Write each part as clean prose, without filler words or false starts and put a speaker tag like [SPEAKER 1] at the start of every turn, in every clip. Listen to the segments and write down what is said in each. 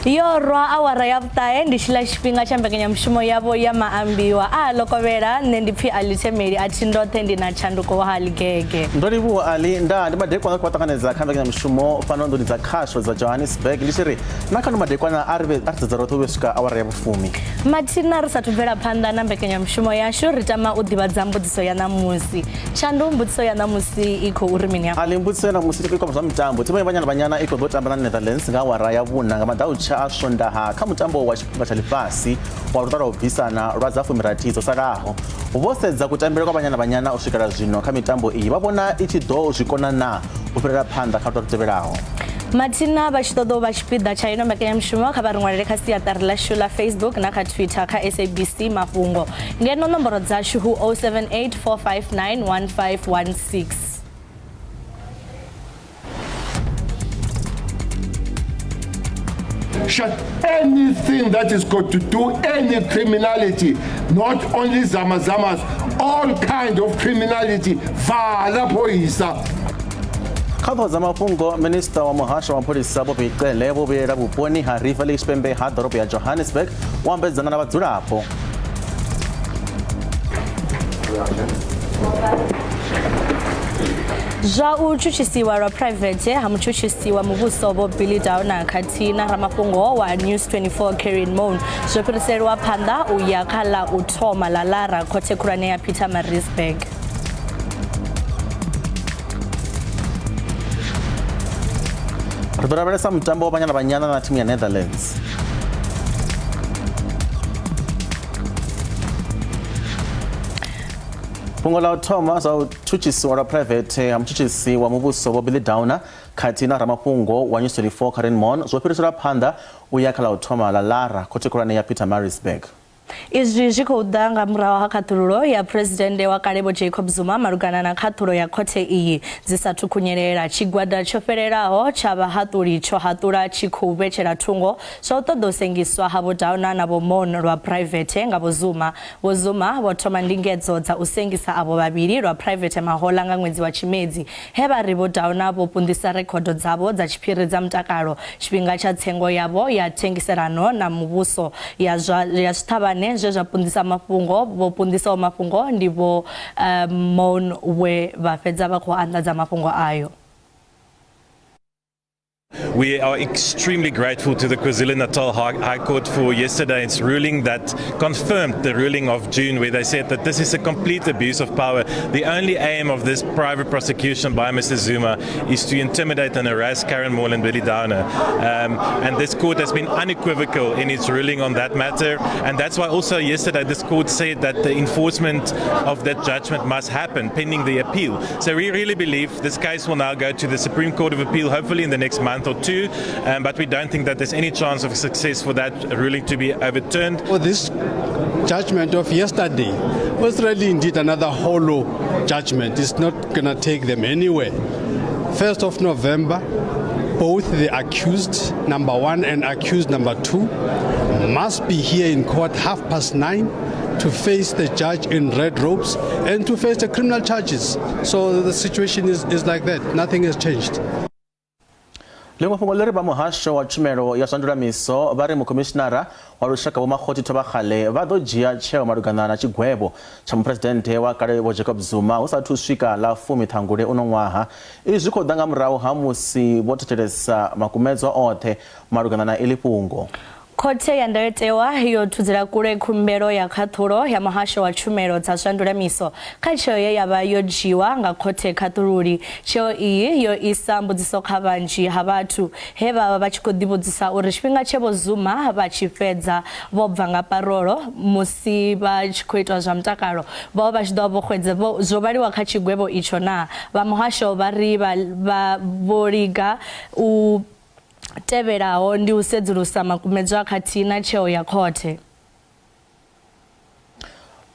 [SPEAKER 1] Yo rwa awara ya vhuṱahe ndi tshiḽa tshifhinga tsha mbekanyamushumo yavho ya maambiwa a lokovhela. Nṋe ndi pfhi Ali Themeli, a thi ndoṱhe, ndi na tshanduko wa ha Ligege.
[SPEAKER 2] Ndo livhuwa Ali. Nda ndi madekwana ri khou vha ṱanganedza kha mbekanyamushumo fhano nḓuni dza khasho dza Johannesburg. Ndi tshi ri na kha no madekwana a ri vhe a ri dzedza roṱhe u vhe swika awara ya vhufumi.
[SPEAKER 1] Mathina, ri sathu bvela phanḓa na mbekanyamushumo yashu, ri tama u ḓivhadza mbudziso ya ṋamusi. Tshandu, mbudziso ya ṋamusi i khou ri mini hafha?
[SPEAKER 2] Ali, mbudziso ya ṋamusi i khou zwa mitambo. Thimu ya Banyana Banyana i khou ḓo tamba na Netherlands nga awara ya vhuṋa nga maḓautsha a Swondaha kha mutambo wa tshiphuga tsha ḽifhasi wa luṱa lwa u bvisana lwa dza fumirathi dzo salaho. Vho sedza kutambele kwa Banyana Banyana u swikela zwino kha mitambo iyi, vha vhona i tshi ḓo zwi kona naa u fhirela phanḓa kha luṱa lu tevhelaho?
[SPEAKER 1] Mathina, vha tshi ṱoḓa u vha tshipiḓa tsha ino mbekanyamushumo, kha vha ri ṅwalele kha siaṱari ḽashu ḽa Facebook na kha Twitter kha SABC Mafhungo. Ngeno nomboro dzashu hu 078 459 1516.
[SPEAKER 3] Shut anything that is got to do any criminality, not only zamazamas, all kind of criminality. Vala phoyisa.
[SPEAKER 2] Kha ṱhoho dza mafhungo, minista wa muhasho wa mapholisa Vho Bheki Cele vho vhuyela vhuponi ha Riverlea tshipembe ha ḓorobo ya Johannesburg u ambedzana na vhadzulapo.
[SPEAKER 1] Zwa u tshutshisiwa lwa phuraivethe ha mutshutshisi wa muvhuso Vho Billy Downer khathihi na ramafhungo wa News 24 Karyn Maughan zwo fhiriselwa phanḓa u ya kha ḽa u thoma ḽa Lara khothe khulwane ya Pietermaritzburg.
[SPEAKER 2] Ri ḓo lavhelesa mutambo wa Banyana Banyana na thimu ya Netherlands. Fhungo ḽa u thoma zwa u tshutshisiwa lwa phuraivethe ha mutshutshisi wa muvhuso Vho Billy Downer khathihi na ramafhungo wa News 24 Karyn Maughan zwo fhiriselwa phanḓa u ya kha ḽa u thoma ḽa Lara khothe khulwane ya Pietermaritzburg.
[SPEAKER 1] Izwi zwi khou ḓa nga murahu ha khaṱhululo ya Phresidennde wa kale Vho Jacob Zuma malugana na khaṱhulo ya khothe iyi dzi sathu khunyelela. Tshigwada tsho fhelelaho tsha vhahaṱuli tsho haṱula tshi khou vhetshela thungo zwa u ṱoḓa u sengiswa ha Vho Downer na Vho Maughan lwa phuraivethe nga Vho Zuma. Vho Zuma vho thoma ndingedzo dza u sengisa avho vhavhili lwa phuraivethe mahoḽa nga ṅwedzi wa Tshimedzi he vha ri Vho Downer vho punḓisa rekhodo dzavho dza tshiphiri dza mutakalo tshifhinga tsha tsengo yavho ya thengiselano na muvhuso ya zwa ya zwiṱhavhane zwe zwa punḓisa mafhungo. Vho punḓisaho mafhungo ndi Vho Maughan we vha fhedza vha khou anḓadza mafhungo ayo.
[SPEAKER 4] We are extremely grateful to the KwaZulu-Natal High Court for yesterday's ruling that confirmed the ruling of June, where they said that this is a complete abuse of power. The only aim of this private prosecution by Mr. Zuma is to intimidate and harass Karyn Maughan and Billy Downer. And this court has been unequivocal in its ruling on that matter. And that's why also yesterday this court said that the enforcement of that judgment must happen pending the appeal. So we really believe this case will now go to the Supreme Court of Appeal, hopefully in the next month or two, but we don't think that there's any chance of success for that ruling to be overturned.
[SPEAKER 5] Well, this judgment of yesterday was really indeed another hollow judgment. It's not going to take them anywhere. 1st of November, both the accused number 1 and accused number 2 must be here in court 9:30 to face the judge in red robes and to face the criminal charges. So the situation is like that. Nothing has changed.
[SPEAKER 2] Ḽiṅwe fhungo ḽi ri vha muhasho wa tshumelo ya zwa ndulamiso vha ri mukhomishinara wa lushaka Vho Makgothi Thobakgale vha ḓo dzhia tsheo malugana na tshigwevho tsha muphuresidennde wa kale Vho Jacob Zuma hu sathu swika ḽa fumi Ṱhangule uno ṅwaha. Izwi zwi khou ḓa nga murahu ha musi vho thetshelesa makumedzwa oṱhe malugana na iḽi fhungo.
[SPEAKER 1] Khothe ya Ndayotewa yo thudzela kule khumbelo ya khaṱhulo ya Muhasho wa Tshumelo dza zwa Ndulamiso kha tsheo ye ya vha yo dzhiwa nga khothe khaṱululi. Tsheo iyi yo isa mbudziso kha vhanzhi ha vhathu he vha vha vha tshi khou ḓivhudzisa uri tshifhinga tshe Vho Zuma vha tshi fhedza vho bva nga parolo musi vha tshi khou itwa zwa mutakalo vho vha vha tshi ḓo vha vho xwedza zwo vhaliwa kha tshigwevho itsho naa. Vha muhasho vha ri vha vho liga u tevhelaho ndi u sedzulusa makumedzwa khathihi na tsheo ya khothe.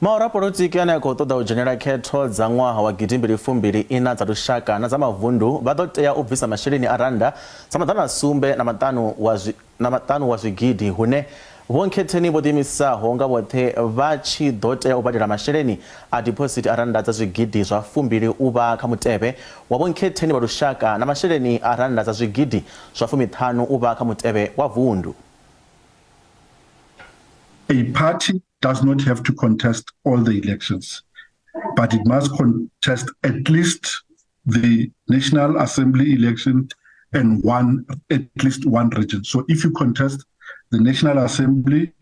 [SPEAKER 2] Mahoro a polotiki ane a khou ṱoḓa u dzhenela khetho dza ṅwaha wa gidimbili fumbili ina dza lushaka na dza mavundu vha ḓo tea u bvisa masheleni a rannda dza maḓana a sumbe na maṱanu wa na maṱanu wa zwigidi hune Vho Nkhetheni vho ḓiimisaho nga vhoṱhe vha tshi ḓo tea u badela masheleni a diphosithi a rannda dza zwigidi zwa fumbili u vha kha mutevhe wa Vho Nkhetheni vha lushaka na masheleni a rannda dza zwigidi zwa fumiṱhanu u vha kha mutevhe wa vundu.
[SPEAKER 6] A party does not have to contest all the elections, but it must contest at least the National Assembly election and one at least one region. So if you contest the National Assembly,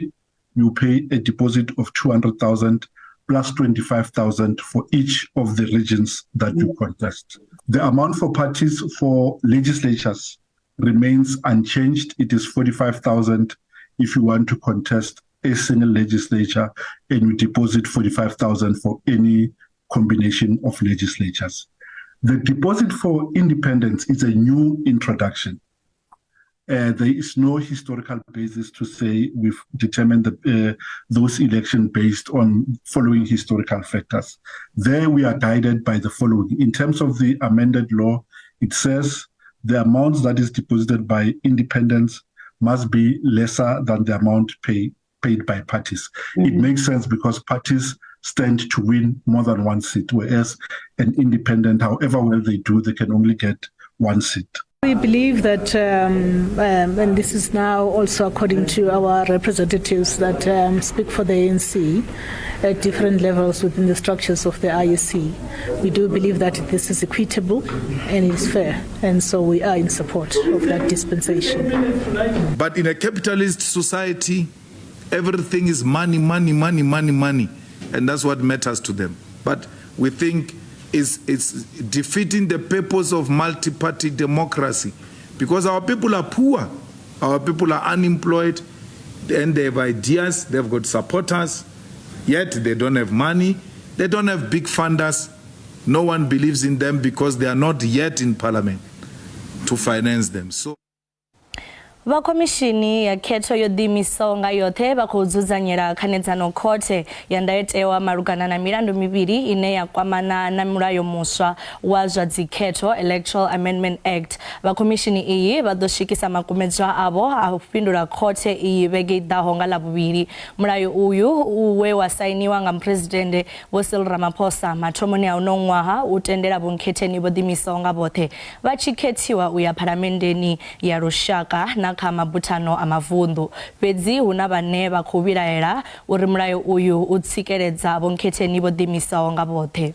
[SPEAKER 6] you pay a deposit of 200,000 plus 25,000 for each of the regions that you contest. The amount for parties for legislatures remains unchanged. It is 45,000 if you want to contest a single legislature, and you deposit 45,000 for any combination of legislatures. The deposit for independence is a new introduction. There is no historical basis to say we've determined those elections based on following historical factors. There we are guided by the following. In terms of the amended law, it says the amount that is deposited by independents must be lesser than the amount paid by parties. Mm-hmm. It makes sense because parties stand to win more than one seat, whereas an independent, however well they do, they can only get one seat.
[SPEAKER 7] We believe that, and this is now also according to our representatives that speak for the ANC at different levels within the structures of the IEC, we do believe that this is equitable and is fair, and so we are in support of that dispensation.
[SPEAKER 8] But in a capitalist society, everything is money, money, money, money, money, and that's what matters to them. But we think it's defeating the purpose of multi-party democracy, because our people are poor, our people are unemployed, and they have ideas, they've got supporters, yet they don't have money, they don't have big funders, no one believes in them because they are not yet in parliament to finance them. So
[SPEAKER 1] Vha khomishini ya khetho yo ḓiimisaho nga yoṱhe vha khou dzudzanyela khanedzano khothe ya ndayotewa malugana na milandu mivhili ine ya kwamana na mulayo muswa wa zwa dzikhetho Electoral Amendment Act. Vha khomishini iyi vha ḓo swikisa makumedzwa avho a u fhindula khothe iyi vhege i ḓaho nga Ḽavhuvhili. Mulayo uyu we wa sainiwa nga muphuresidennde Vho Cyril Ramaphosa mathomoni a uno ṅwaha u tendela vhonkhetheni vho ḓiimisaho nga vhoṱhe vha tshi khethiwa u ya phalamenndeni ya lushaka na kha mabuthano a mavunḓu. Fhedzi hu na vhane vha khou vhilaela uri mulayo uyu u tsikeledza vhonkhetheni vho ḓiimisaho nga vhoṱhe.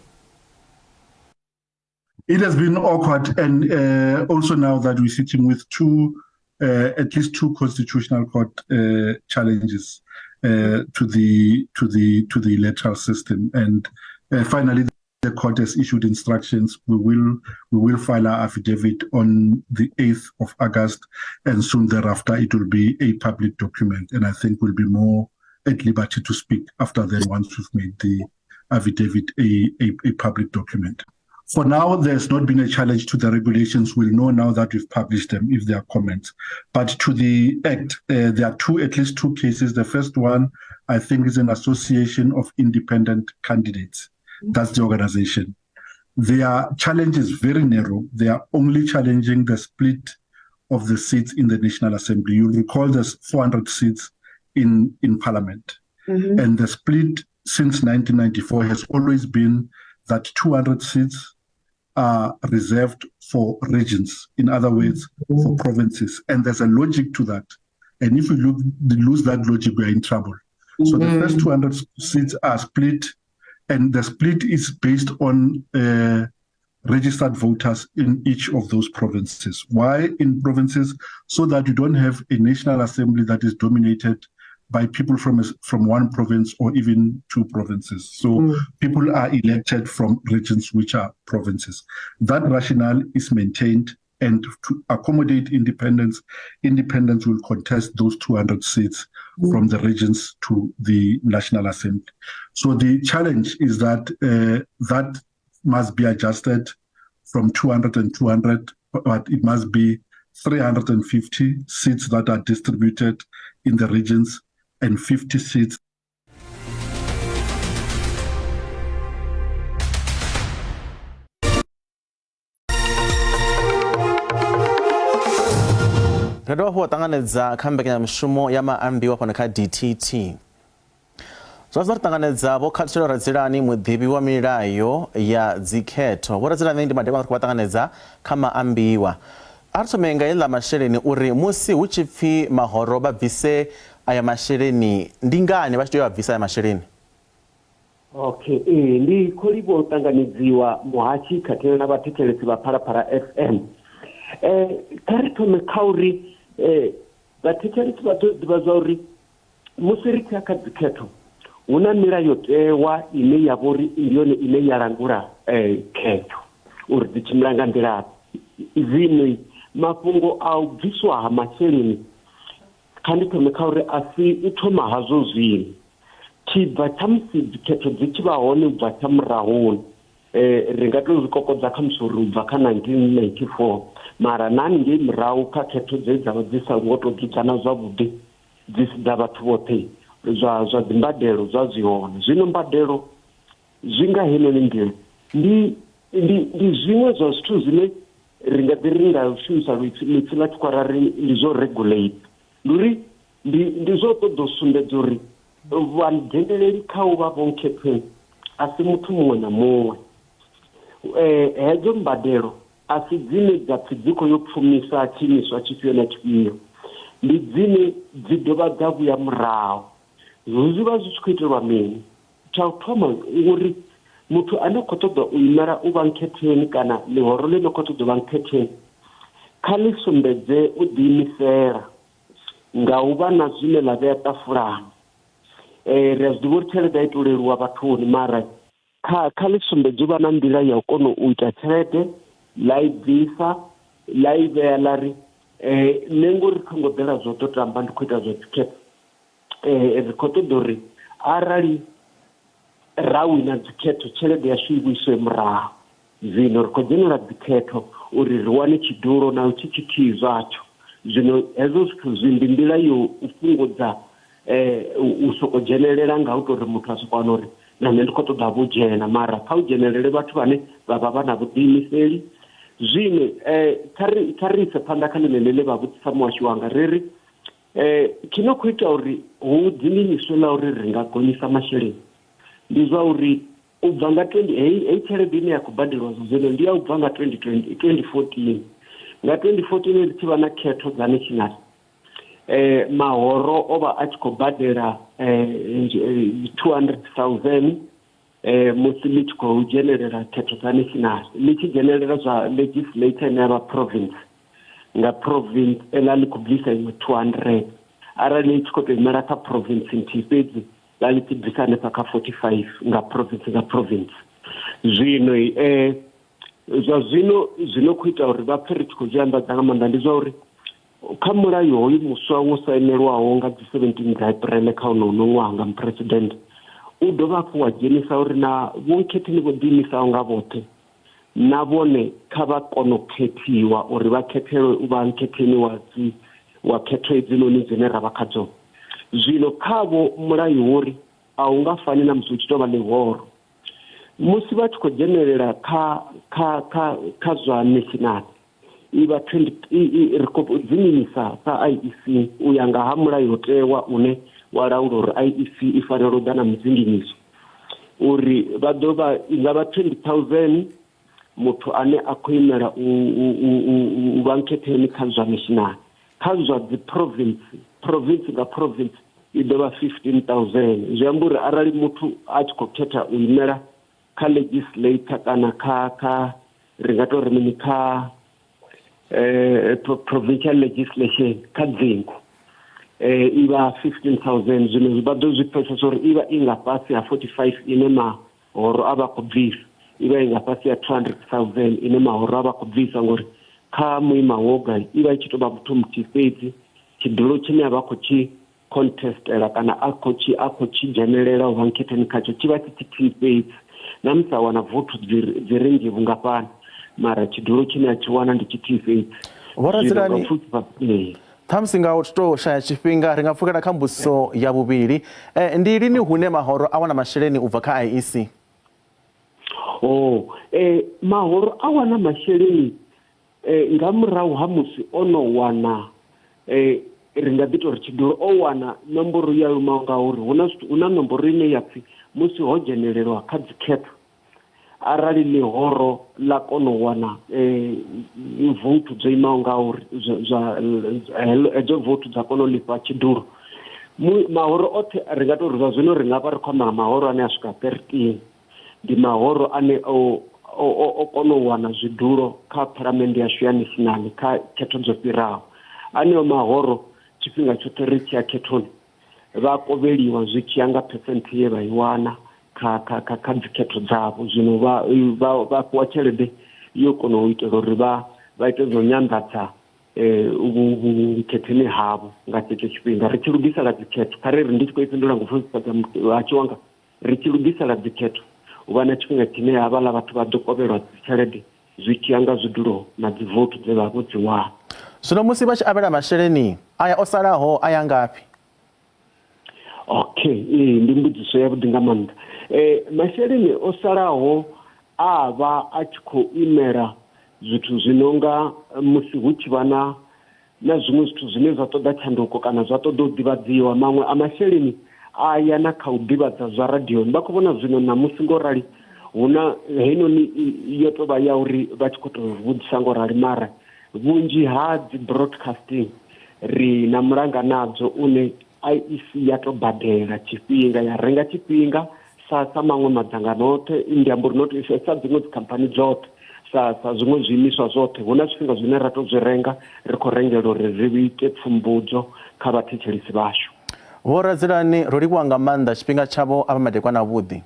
[SPEAKER 6] It has been awkward, and also now that we're sitting with at least two constitutional court challenges to the electoral system, and finally the court has issued instructions. We will file our affidavit on the 8th of August, and soon thereafter it will be a public document, and I think we'll be more at liberty to speak after then once we've made the affidavit a public document. For now, there's not been a challenge to the regulations. We'll know now that we've published them if there are comments. But to the Act, there are at least two cases. The first one, I think, is an association of independent candidates. That's the organization. Their challenge is very narrow. They are only challenging the split of the seats in the National Assembly. You'll recall there's 400 seats in Parliament. Mm-hmm. And the split since 1994 has always been that 200 seats are reserved for regions, in other words, for provinces. And there's a logic to that. And if we lose that logic, we're in trouble. Mm-hmm. So the first 200 seats are split, and the split is based on registered voters in each of those provinces. Why in provinces? So that you don't have a national assembly that is dominated by people from one province or even two provinces. So people are elected from regions which are provinces. That rationale is maintained, and to accommodate independence, independence will contest those 200 seats from the regions to the National Assembly. So the challenge is that that must be adjusted from 200 and 200, but it must be 350 seats that are distributed in the regions and 50 seats.
[SPEAKER 2] Ri dovha hafhu wa ṱanganedza kha mbekanyamushumo ya maambiwa fhano kha DTT. Zwa ri ṱanganedza Vho Khathutshelo Radzilani, muḓivhi wa milayo ya dzikhetho. Vho Radzilani, ndi madekwana ri khou vha ṱanganedza kha maambiwa. A ri thome nga heḽa masheleni uri musi hu tshi pfi mahoro vha bvise aya masheleni. Ndi ngani vha tshi tea u a bvisa aya masheleni?
[SPEAKER 9] Okay, ee ndi khou livhuwa u ṱanganedziwa muhashi khathihi na vhathetshelesi vha Phalaphala FM. Kha ri thome kha uri vhathetshelesi vha ḓo ḓivha zwa uri musi ri tshi ya kha dzikhetho hu na milayotewa ine ya vha uri ndi yone ine ya langula khetho uri dzi tshimbila nga nḓila zwino mafhungo a u bviswa ha masheleni kha ndi thome kha uri a si u thoma hazwo zwino. Tshibva tsha musi dzikhetho dzi tshi vha hone u bva tsha murahuni ri nga tou zwi kokodza kha musi uri u bva kha 1994 mara na haningei murahu kha khetho dze dza vha dzi sa ngo tou dzudzana zwavhuḓi dzi si dza vhathu vhoṱhe zwa zwa dzimbadelo zwa zwi hone. Zwino mbadelo zwi nga heinoni nḓila ndi ndi ndi zwiṅwe zwa zwithu zwine ri nga ḓi ri nga shumisa ḽipfi ḽa tshikwa ra ri ndi zwo regulate. Ndi uri ndi ndi zwo ṱoḓa u sumbedza uri vhadzheneleli kha u vha vhonkhethweni a si muthu muṅwe na muṅwe. Hedzo mbadelo a si dzine dza pfi dzi khou yo pfumisa tshiimiswa tshifhio na tshifhio, ndi dzine dzi dovha dza vhuya murahu. Zwi vha zwi tshi khou itelwa mini? Tsha u thoma uri muthu ane a khou ṱoḓa u imela u vha nkhetheni kana ḽihoro ḽi no khou ṱoḓa u vha nkhetheni kha ḽi sumbedze u ḓiimisela nga u vha na zwine ḽa vhea ṱafulani. Ri a zwi ḓivha uri tshelede a i tou leluwa vhathuni mara kha kha ḽi sumbedze u vha na nḓila ya u kona u ita tshelede ḽa i bvisa ḽa i vhea ḽa ri nṋe ngori tho ngo ḓela zwo ḓo tamba ndi khou ita zwa dzikhetho ri khou ṱoḓa uri arali ra wina dzikhetho tshelede yashu i vhuiswe murahu. Zwino ri khou dzhenela dzikhetho uri ri wane tshidulo naho tshi tshithihi zwatsho. Zwino hezwo zwithu zwi ndi nḓila yo u fhungudza u sokou dzhenelela nga u tou ri muthu a sokou wana uri na nṋe ndi khou ṱoḓa vho dzhena mara kha u dzhenelele vhathu vhane vha vha vha na vhuḓiimiseli. Zwino kha ri kha ri ise phanḓa kha ḽeneḽi ḽe vha vhudzisa muhasho wanga ri ri tshi no khou ita uri hu dzinginyiswe ḽa uri ri nga gonyisa masheleni ndi zwa uri u bva nga 20 heyi heyi tshelede ine ya khou badeliwa zwa zwino ndi ya u bva nga 2020 2014 nga 2014 ri tshi vha na khetho dza national mahoro o vha a tshi khou badela 200,000 musi ḽi tshi khou dzhenelela khetho dza national ḽi tshi dzhenelela zwa legislature ine ya vha province nga province ḽa ḽi khou bvisa iṅwe 200 arali ḽi tshi khou tou imela kha province nthihi fhedzi ḽa ḽi tshi bvisa hanefha kha 45 nga province nga province. Zwino zwa zwino zwino khou ita uri vha pfe ri tshi khou zwi anḓadza nga maanḓa ndi zwa uri kha mulayo hoyu muswa wo sainelwaho nga dzi 17 dza April kha uno uno ṅwaha nga muphuresidennde u dovha hafhu wa dzhenisa uri na vhonkhetheni vho ḓiimisaho nga vhoṱhe na vhone kha vha kone u khethiwa uri vha khethelwe u vha nkhetheni wa dzi wa khetho edzinoni dzine ra vha khadzo. Zwino khavho mulayo wo ri a u nga fani na musi hu tshi tou vha ḽihoro. Musi vha tshi khou dzhenelela kha kha kha kha zwa national i vha 20 ri khou dzinginyisa sa IEC u ya nga ha mulayotewa une wa laula uri IEC i fanela u ḓa na mudzinginyiso uri vha ḓo vha i nga vha 20,000 muthu ane a khou imela u vha nkhetheni kha zwa national kha zwa dzi province province nga province i ḓo vha 15,000. Zwi amba uri arali muthu a tshi khou khetha u imela kha legislature kana kha kha ri nga tou ri mini kha provincial legislation kha dzingu i vha 15,000. Zwino vha ḓo zwi pfesesa uri i vha i nga fhasi ha 45 ine mahoro a vha khou bvisa, i vha i nga fhasi ha 200,000 ine mahoro a vha khou bvisa ngori kha muima woga i vha i tshi tou vha muthu muthihi fhedzi. Tshidulo tshine a vha khou tshi contestela kana a khou tshi a khou tshi dzhenelela u vha nkhetheni khatsho tshi vha tshi tshithihi fhedzi na musi a wana vothu dzi re nnzhi vhungafhani mara tshidulo tshine a tshi wana ndi tshithihi fhedzi.
[SPEAKER 2] Vho Radzilani, ṱhamusi nga u tou shaya tshifhinga ri nga pfukela kha mbudziso ya vhuvhili. Ndi lini hune mahoro a wana masheleni u bva kha IEC?
[SPEAKER 9] Mahoro a wana masheleni nga murahu ha musi o no wana ri nga ḓi tou ri tshidulo o wana nomboro ya imaho ngauri hu na hu na nomboro ine ya pfhi musi ho dzhenelelwa kha dzikhetho arali ḽihoro ḽa kona u wana vouthu dzo imaho ngauri zwa hedzo vouthu dza kona u lifha tshidulo. Mahoro oṱhe ri nga tou ri zwa zwino ri nga vha ri khou amba nga mahoro ane a swika 13. Ndi mahoro ane o o kona u wana zwidulo kha phalamennde yashu ya national kha khetho dzo fhiraho. Aneo mahoro tshifhinga tshoṱhe ri tshi ya khethoni vha kovheliwa zwi tshi ya nga phesenthe ye vha i wana kha kha kha kha dzikhetho dzavho. Zwino vha vha fhiwa tshelede yo kona u itela uri vha vha ite zwa u nyanḓadza vhukhetheni havho nga tshetsho tshifhinga. Ri tshi lugisela dzikhetho, kha ri ri ndi tshi khou i fhindula nga u pfufhifhadza muhasho wanga, ri tshi lugisela dzikhetho hu vha na tshifhinga tshine havhaḽa vhathu vha ḓo kovhelwa dzitshelede zwi tshi ya nga zwidulo na dzivoutu dze vha vho dzi wana.
[SPEAKER 2] Zwino musi vha tshi avhela masheleni aya o salaho a ya ngafhi?
[SPEAKER 9] Okay, ee ndi mbudziso yavhuḓi nga maanḓa. Masheleni o salaho a vha a tshi khou imela zwithu zwi no nga musi hu tshi vha na na zwiṅwe zwithu zwine zwa ṱoḓa tshanduko kana zwa ṱoḓa u ḓivhadziwa. Maṅwe a masheleni a ya na kha u ḓivhadza zwa radioni. Vha khou vhona zwino ṋamusi ngo rali hu na heinoni yo tou vha ya uri vha tshi khou tou vhudzisa ngo rali, mara vhunzhi ha dzi broadcasting ri na mulanga nadzo une IEC ya tou badela tshifhinga, ya renga tshifhinga sa sa maṅwe madzangano oṱhe, ndi amba uri not sa dziṅwe dzikhamphani dzoṱhe, sa sa zwiṅwe zwiimiswa zwoṱhe. Hu na zwifhinga zwine ra tou zwi renga, ri khou rengela uri ri ite pfumbudzo kha vhathetshelesi vhashu.
[SPEAKER 2] Vho Radzilani, ro livhuwa nga maanḓa tshifhinga tshavho, a vha madekwana avhuḓi.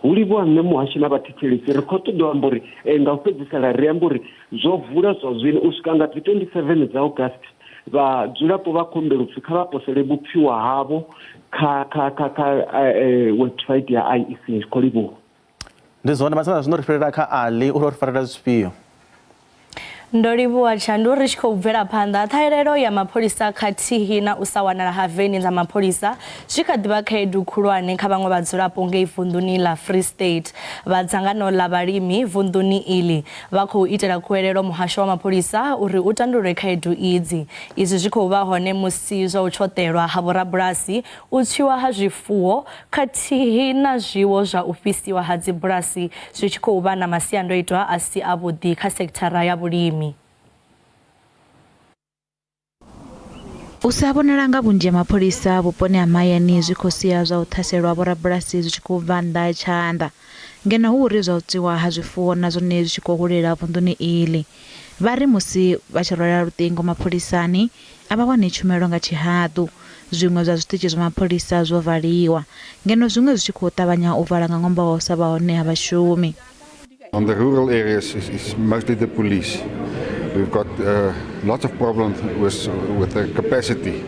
[SPEAKER 9] Hu livhuwa nṋe muhashi na vhathetshelesi. Ri khou ṱoḓa u amba uri nga u fhedzisela ri amba uri zwo vula zwa zwino u swika nga dzi 27 dza August vhadzulapo vha khou humbela upfi kha vha posele vhupfiwa havho kha kha kha kha website ya IEC. Ri khou livhuwa.
[SPEAKER 2] Ndi zwone masana zwino ri fhirela kha Ali uri o ri farela zwifhio.
[SPEAKER 1] Ndo livhuwa Tshandu. Ri tshi khou bvela phanḓa, ṱhahelelo ya mapholisa khathihi na u sa wanala ha veni dza mapholisa zwi kha ḓi vha khaedu khulwane kha vhaṅwe vhadzulapo ngei vunḓuni ḽa Free State. Vha dzangano ḽa vhalimi vunḓuni iḽi vha khou itela khuwelelo muhasho wa mapholisa uri u tandulule khaedu idzi. Izwi zwi khou vha hone musi zwa u tshoṱelwa ha vhorabulasi, u tswiwa ha zwifuwo khathihi na zwiwo zwa u fhisiwa ha dzibulasi zwi tshi khou vha na masiandoitwa a si avhuḓi kha sekithara ya vhulimi.
[SPEAKER 10] U sa vhonala nga vhunzhi ha mapholisa vhuponi ha mahayani zwi khou sia zwa u ṱhaselwa ha vhorabulasi zwi tshi khou bva nnḓa ha tshanḓa, ngeno hu uri zwa u tswiwa ha zwifuwo na zwone zwi tshi khou hulela vunḓuni iḽi. Vha ri musi vha tshi rwela luṱingo mapholisani, a vha wani tshumelo nga tshihaḓu. Zwiṅwe zwa zwiṱitshi zwa mapholisa zwo valiwa, ngeno zwiṅwe zwi tshi khou ṱavhanya u vala nga ṅwambo wa u sa vha hone ha vhashumi.
[SPEAKER 3] On the rural areas is mostly the police. We've got lots of problems with the capacity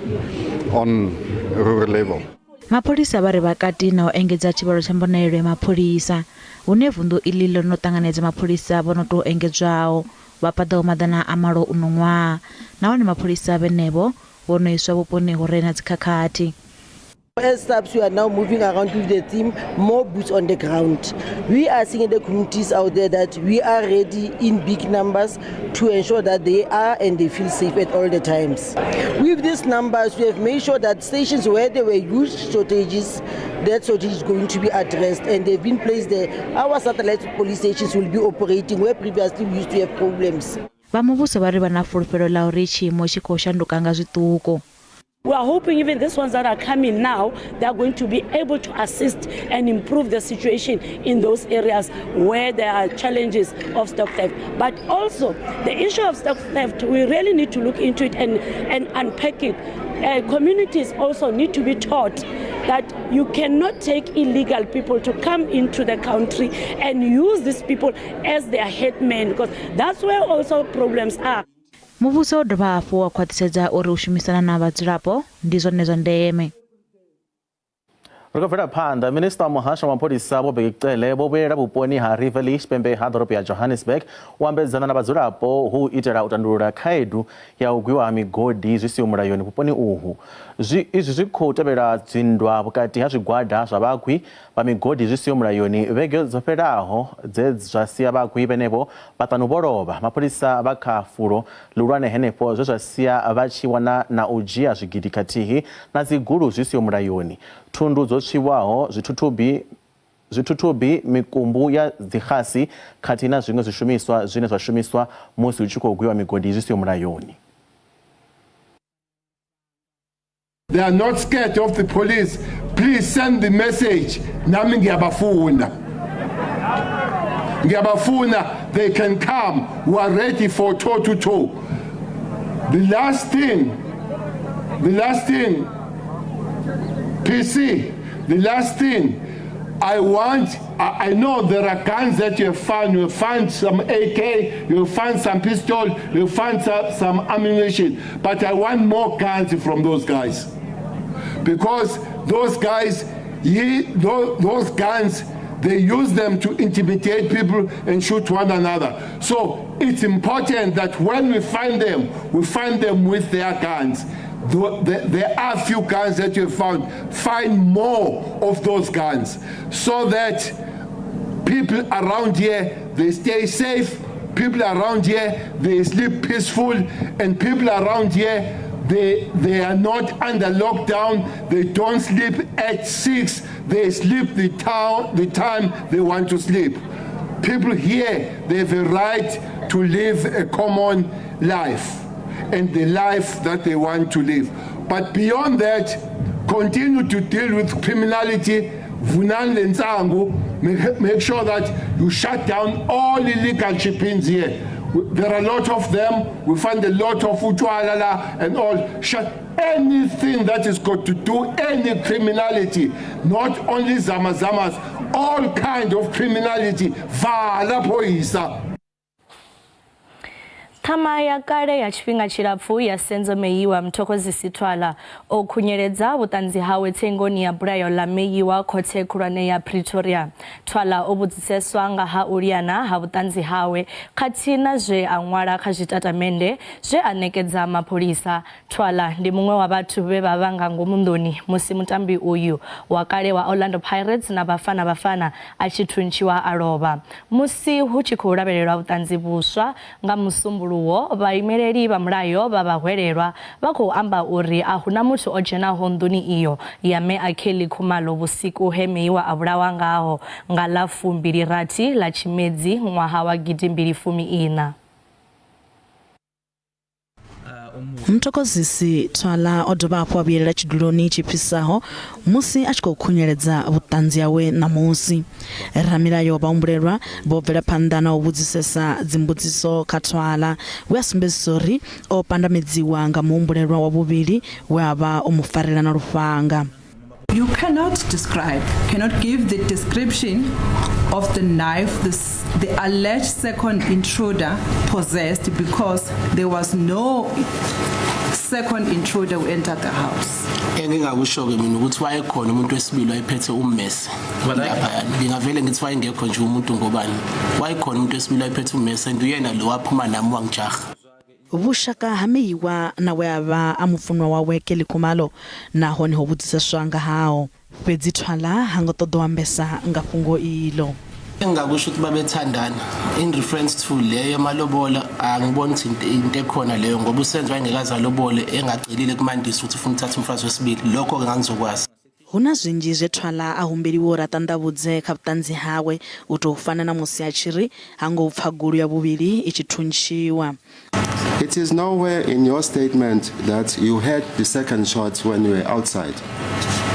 [SPEAKER 3] on rural level.
[SPEAKER 10] Mapholisa vha ri vha kati na u engedza tshivhalo tsha mbonalelo ya mapholisa, hune vunḓu iḽi ḽo no ṱanganedza mapholisa vho no tou engedzwaho vha paḓaho 800 uno ṅwaha, nahone mapholisa vhenevho vho no iswa vhuponi hu re na dzikhakhathi.
[SPEAKER 11] As SAPS, we are now moving around with the team, more boots on the ground. We are seeing in the communities out there that we are ready in big numbers to ensure that they are and they feel safe at all the times. With these numbers, we have made sure that stations where there were huge shortages, that shortage is going to be addressed, and they've been placed there. Our satellite police stations will be operating where previously we used to have problems.
[SPEAKER 10] Vha muvhuso vha ri vha na fulufhelo ḽa uri tshiimo tshi khou shanduka nga zwiṱuku.
[SPEAKER 12] We are hoping even these ones that are coming now, they are going to be able to assist and improve the situation in those areas where there are challenges of stock theft. But also, the issue of stock theft, we really need to look into it and unpack it. Communities also need to be taught that you cannot take illegal people to come into the country and use these people as their headmen, because that's where also problems are.
[SPEAKER 10] Muvhuso wo dovha hafhu wa khwaṱhisedza uri u shumisana na vhadzulapo ndi zwone zwa ndeme.
[SPEAKER 2] Ri khou bvela phanḓa. Minisiṱa wa muhasho wa mapholisa Vho Bheki Cele vho vhuyelela vhuponi ha Riverlea tshipembe ha ḓorobo ya Johannesburg u ambedzana na vhadzulapo hu u itela u tandulula khaedu ya u gwiwa ha migodi zwi siho mulayoni vhuponi uhu. Izwi zwi khou tevhela dzinndwa vhukati ha zwigwada zwa vhagwi vha migodi zwi siho mulayoni vhege dzo fhelaho dze zwa sia vhagwi vhenevho vhaṱanu vho lovha. Mapholisa vha kha fulo ḽihulwane henefho zwe zwa sia vha tshi wana na u dzhia zwigidi khathihi na dzigulu zwi siho mulayoni, thundu dzo tswiwaho, zwithuthubi, mikumbu ya dzixasi khathihi na zwiṅwe zwishumiswa zwine zwa shumiswa musi hu tshi khou gwiwa migodi zwi siho mulayoni.
[SPEAKER 13] They are not scared of the police. Please send the message. Nami ngiyabafuna. Ngiyabafuna, they can come. We are ready for toe to toe. The last thing, PC, the last thing I want, I know there are guns that you have found. You find some AK, you find some pistol, you find some ammunition. But I want more guns from those guys. Because those guys, those guns, they use them to intimidate people and shoot one another. So it's important that when we find them with their guns. There are few guns that you found. Find more of those guns so that people around here, they stay safe. People around here, they sleep peaceful. And people around here, they are not under lockdown. They don't sleep at 6. They sleep the time they want to sleep. People here, they have a right to live a common life and the life that they want to live. But beyond that, continue to deal with criminality. Vunani lensangu, make sure that you shut down all illegal chippings here. There are a lot of them. We find a lot of utwalala and all. Shut anything that is got to do any criminality, not only zamazamas, all kind of criminality. Vala poisa.
[SPEAKER 1] Thama ya kale ya tshifhinga tshilapfu ya Senzo Meyiwa Mthokozisi Thwala o khunyeledza vhuṱanzi hawe tsengoni ya bulayo ḽa Meyiwa khothe khulwane ya Pretoria. Thwala o vhudziseswa nga ha u liana ha vhuṱanzi hawe khathihi na zwe a ṅwala kha zwitatamennde zwe a ṋekedza mapholisa. Thwala ndi muṅwe wa vhathu vhe vha vha nga ngomu nḓuni musi mutambi uyu wa kale wa Orlando Pirates na Bafana Bafana a tshi thuntshiwa a lovha. Musi hu tshi khou lavhelelwa vhuṱanzi vhuswa nga musumbuluwo, vhaimeleli vha mulayo vha vhahwelelwa vha khou amba uri a huna muthu o dzhenaho nḓuni iyo ya mme a Kelly Khumalo vhusiku he Meyiwa a vhulawa ngaho nga ḽa 26 ḽa Tshimedzi ṅwaha wa 2014.
[SPEAKER 14] Mthokozisi Thwala o dovha hafhu a vhuyelela tshiduloni tshi fhisaho musi a tshi khou khunyeledza vhuṱanzi hawe ṋamusi. Ramilayo vha humbulelwa vho bvela phanḓa na u vhudzisesa dzimbudziso kha Thwala, we a sumbedzisa uri o pandamedziwa nga muhumbulelwa wa vhuvhili we a vha o mu farela na lufhanga.
[SPEAKER 15] You cannot describe, cannot give the description of the knife the alleged second intruder possessed, because there was no second intruder who entered the house.
[SPEAKER 16] Engingakusho-ke mina ukuthi wayekhona umuntu wesibili wayephethe ummese laphayana. Ngingavele ngithi wayengekho nje umuntu ngobani. Wayekhona umuntu wesibili wayephethe ummese and uyena lo waphuma nami wangijaha.
[SPEAKER 14] Vhushaka ha Meyiwa na we a vha a mufunwa wawe Kelly Khumalo nahone ho vhudziseswa nga haho. Fhedzi Thwala ha ngo ṱoḓa u ambesa nga fhungo ilo.
[SPEAKER 16] Engingakusho ukuthi babethandana in reference to leyo malobola, angiboni ukuthi into ekhona leyo ngoba uSenzo wayengekaze alobole engacelile kuMandisa ukuthi ufuna ukuthatha umfazi wesibili. Lokho-ke ngangizokwazi.
[SPEAKER 14] Huna zwinzhi zwe Thwala a humbeliwa uri a ṱanḓavhudze kha vhuṱanzi hawe u tou fana na musi a tshi ri ha ngo pfa gulu ya vhuvhili i tshi thuntshiwa.
[SPEAKER 17] It is nowhere in your statement that you heard the second shot when you were outside.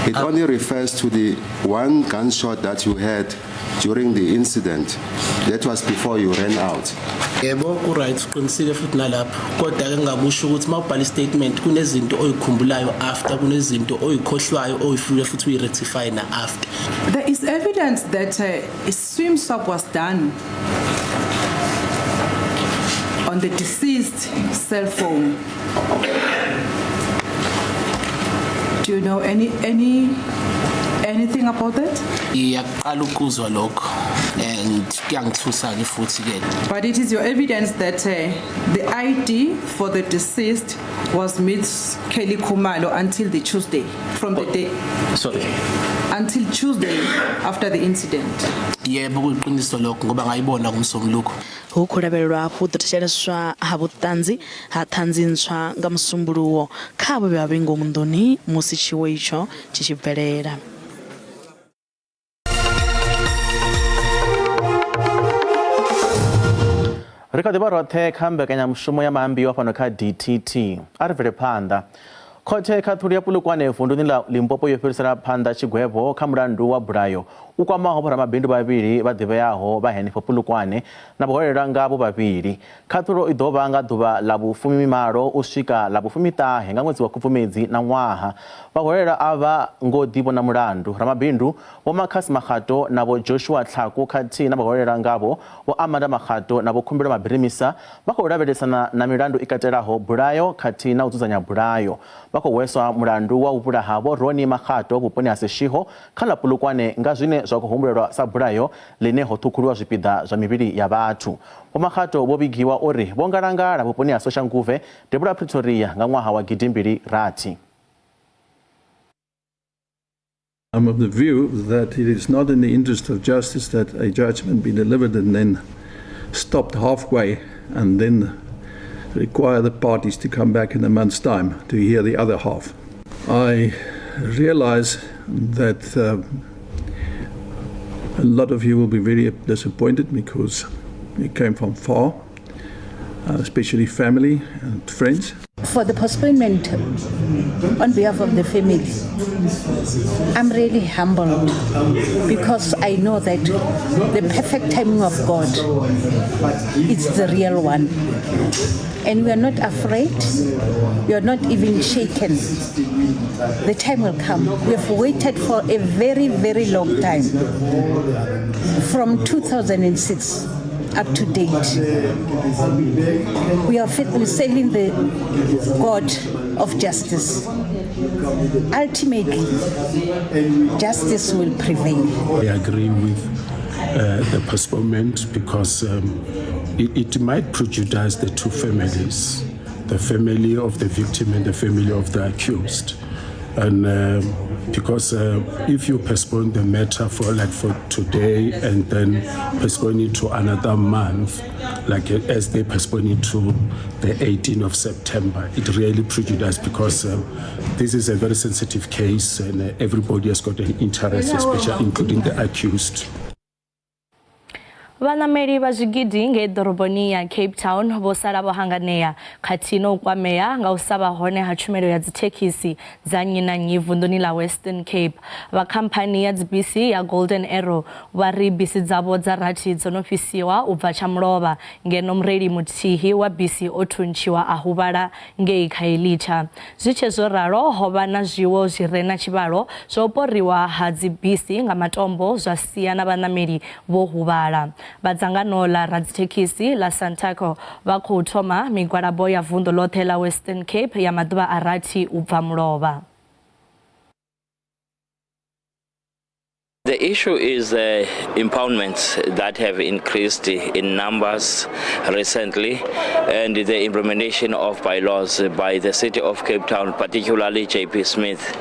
[SPEAKER 17] It only refers to the one gunshot that you heard during the incident. That was before you ran out.
[SPEAKER 16] Yebo, ku-right, uqinisile futhi nalapho. Kodwa-ke ngingakusho ukuthi uma ubhala i-statement kunezinto oyikhumbulayo after, kunezinto oyikhohlwayo oyifuna futhi uyi-rectify na-after.
[SPEAKER 15] There is evidence that a swim swap was done on the deceased cell phone. Do you know anything about that?
[SPEAKER 16] Ngiyaqala ukuzwa lokho and kuyangithusa-ke futhi-ke.
[SPEAKER 15] But it is your evidence that the ID for the deceased was Miss Kelly Khumalo until the Tuesday, from the day.
[SPEAKER 16] Sorry.
[SPEAKER 15] Until Tuesday after the incident.
[SPEAKER 16] Yebo, kuyiqiniso lokho ngoba ngayibona kumsombuluko.
[SPEAKER 14] Hu khou lavhelelwa hafhu ḓo thetsheleswa ha vhuṱanzi ha ṱhanzi ntswa nga musumbuluwo kha avho vhe vha vhe ngomu nḓuni musi tshiwo itsho tshi tshi bvelela.
[SPEAKER 2] Ri kha ḓi vha roṱhe kha mbekanyamushumo ya maambiwa fhano kha DTT. A ri bvele phanḓa. Khothe khaṱhuli ya Polokwane vunduni ḽa Limpopo yo fhirisela phanḓa tshigwevho kha mulandu wa bulayo u kwamaho vhoramabindu vhavhili vha ḓivheaho vha henefho Polokwane na vhaholelwa ngavho vhavhili. Khaṱhulo i ḓo vha nga ḓuvha ḽa vhufumimalo u swika ḽa vhufumiṱahe nga ṅwedzi wa Khubvumedzi na ṅwaha. Vhaholelwa a vha ngo ḓivhona mulandu. Ramabindu Vho Marcus Makgato na Vho Joshua Tlhaku khathihi na vhaholelwa ngavho Vho Amanda Makgato na Vho Khumbelo Mabirimisa vha khou lavhelesana na milandu i katelaho bulayo khathihi na u dzudzanya bulayo. Vha khou hweswa mulandu wa u vhulaha Vho Ronnie Makgato vhuponi ha Seshego kha ḽa Polokwane nga zwine zwa khou humbulelwa sa bulayo ḽine ho ṱhukhuliwa zwipiḓa zwa mivhili ya vhathu. Vho Makgato vho vhigiwa uri vho ngalangala vhuponi ha Soshanguve, devhula Pretoria nga ṅwaha wa gidimbili rathi.
[SPEAKER 18] I'm of the view that it is not in the interest of justice that a judgment be delivered and then stopped halfway and then require the parties to come back in a month's time to hear the other half. I realize that a lot of you will be very disappointed because you came from far, especially family and friends.
[SPEAKER 19] For the postponement on behalf of the family, I'm really humbled because I know that the perfect timing of God is the real one. And we are not afraid, we are not even shaken. The time will come. We have waited for a very, very long time. From 2006 up to date. We are serving the God of justice. Ultimately, justice will prevail.
[SPEAKER 20] I agree with the postponement because it might prejudice the two families, the family of the victim and the family of the accused. And because if you postpone the matter for today and then postpone it to another month, like as they postpone it to the 18th of September, it really prejudices because this is a very sensitive case and everybody has got an interest, especially including the accused.
[SPEAKER 1] Vhanameli vha zwigidi ngei ḓoroboni ya Cape Town vho sala vho hanganea khathihi na u kwamea nga u sa vha hone ha tshumelo ya dzithekhisi dza nnyi na nnyi vunḓuni ḽa Western Cape. Vha khamphani ya dzibisi ya Golden Arrow vha ri bisi dzavho dza rathi dzo no fhisiwa u bva tsha mulovha ngeno mureili muthihi wa bisi o thuntshiwa a huvhala ngei Khayelitsha. Zwi tshe zwo ralo, ho vha na zwiwo zwi re na tshivhalo zwa u poriwa ha dzibisi nga matombo zwa sia na vhanameli vho huvhala. Vha dzangano ḽa radzithekhisi ḽa Santaco vha khou thoma migwalabo ya vunḓu ḽoṱhe ḽa Western Cape ya maḓuvha a rathi u bva mulovha.
[SPEAKER 21] The issue is impoundments that have increased in numbers recently and the implementation of bylaws by the city of Cape Town, particularly JP Smith,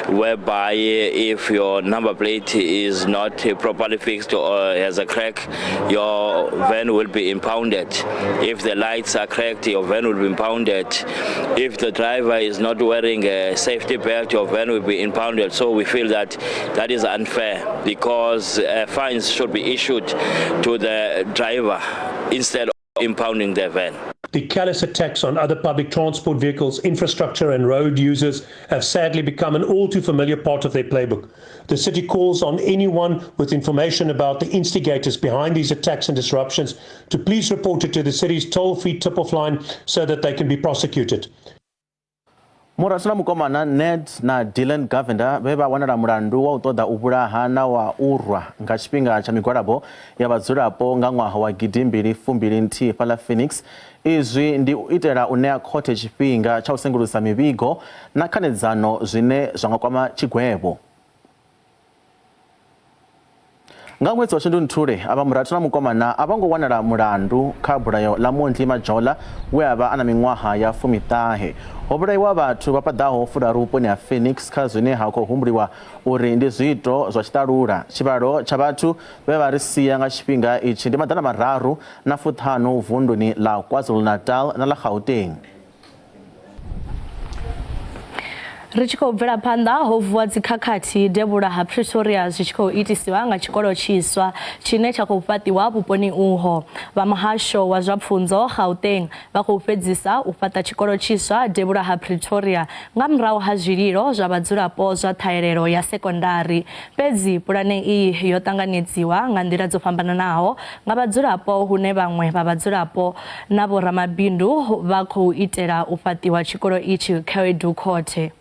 [SPEAKER 21] whereby if your number plate is not properly fixed or has a crack, your van will be impounded. If the lights are cracked, your van will be impounded. If the driver is not wearing a safety belt, your van will be impounded. So we feel that that is unfair, because fines should be issued to the driver instead of impounding their van.
[SPEAKER 22] The callous attacks on other public transport vehicles, infrastructure and road users have sadly become an all too familiar part of their playbook. The city calls on anyone with information about the instigators behind these attacks and disruptions to please report it to the city's toll-free tip-off line so that they can be prosecuted.
[SPEAKER 2] Murathu na mukomana Ned na Dylan Govender vhe vha wanala mulandu wa u ṱoḓa u vhulaha na wa u rwa nga tshifhinga tsha migwalabo ya vhadzulapo nga ṅwaha wa 2021 fhaḽa Phoenix. Izwi ndi u itela u ṋea khothe tshifhinga tsha u sengulusa mivhigo na khanedzano zwine zwa nga kwama tshigwevho. Nga ṅwedzi wa Shundunthule, avha murathu na mukomana a vho ngo wanala mulandu kha bulayo ḽa Mondli Majola we a vha a na miṅwaha ya 19. Ho vhulaiwa vhathu vha paḓaho 30 vhuponi ha Phoenix kha zwine ha khou humbuliwa uri ndi zwiito zwa tshiṱalula. Tshivhalo tsha vhathu vhe vha ri sia nga tshifhinga itshi ndi 350 vunduni ḽa KwaZulu-Natal na ḽa Gauteng.
[SPEAKER 1] Ri tshi khou bvela phanḓa, ho vuwa dzikhakhathi devhula ha Pretoria zwi tshi khou itisiwa nga tshikolo tshiswa tshine tsha khou fhaṱiwa vhuponi uho. Vha muhasho wa zwa pfunzo Gauteng vha khou fhedzisa u fhaṱa tshikolo tshiswa devhula ha Pretoria nga murahu ha zwililo zwa vhadzulapo zwa ṱhahelelo ya sekondari. Fhedzi pulane iyi yo ṱanganedziwa nga nḓila dzo fhambananaho nga vhadzulapo hune vhaṅwe vha vhadzulapo na vhoramabindu vha khou itela u fhaṱiwa tshikolo itshi khaedu khothe.